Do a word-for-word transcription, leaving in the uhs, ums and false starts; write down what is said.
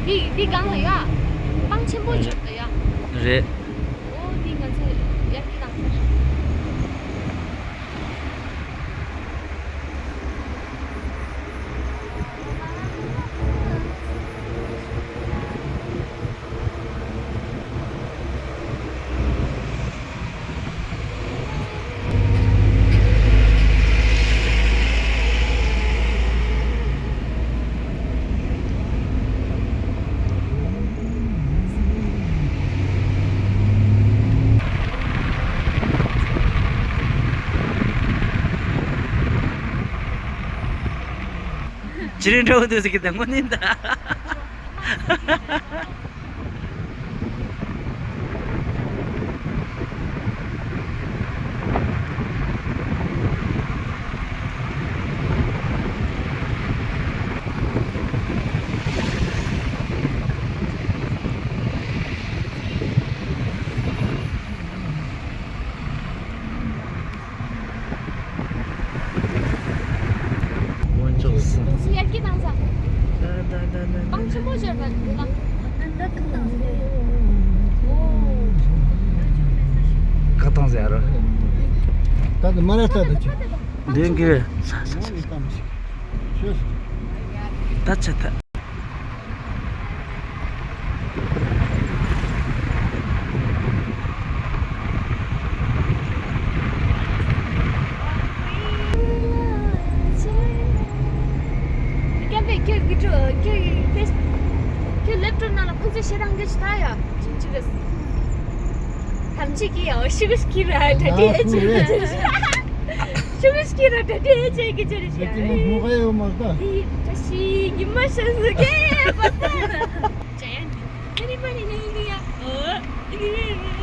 འདི་འདི་སྒང་ལ་ཡ། སྤང་ཆེན་པོ་ཅིག་ཡོད་ད་ཡ། རེད། འོ་འདི་ང་ཚོ་ཡར་གྱི་དང་ས། ཅི་རིང་འགྲོ་འདུག་ཟེར་གི་ད་དངོས་གནས་ད། དཀོན་མཆོག་གསུམ། ཡར་གྱི་ནང་ས། ད་ད་ད་ད། སྤང་ཆེན་པོ་ཅིག་ཡོད་པ་འདི་ལ། ཁ་བཏང་ཟེར་རོ། ད་དུ་མ་ར་ལྟ་ད་ཅི། འདི་གི་ས་ས་ས། ད་ཆ་ད། ཁྱོད་ཀྱི་ཁྱོད་ཀྱི་ཁྱོད་ཀྱི་ཕེས་ཁྱོད་ལེབ་ཀྲོབ་ནང་ལ་ཁོང་ཚོས་བཤད་སྟངས་འདི་ཞིག་ལྟ་ཡ། ཅི་ཅི་རེད། ཐམས་ཅད་ཀྱིས་ཡང་ཤུགས་ཀྱིས་ར་གྲ་སྒྲིག་བྱེད་ཀྱི་ཅི་རེད། ཤུགས་ཀྱིས་ར་གྲ་སྒྲིག་བྱེད་ཀྱི་ཅི་རེད་ཤག་དེ་མོ་ཧ་ཡོད་མ་རེད་ད། དེ་བཀྲ་ཤིས་ཉི་མ་ཤར་སོང་གི་པ་སེ། ཅན། ཨ་ནི་པ་ནི་ནི་ནི་ཡ། ཨོ། ཨ་ནི་ནི་ནི།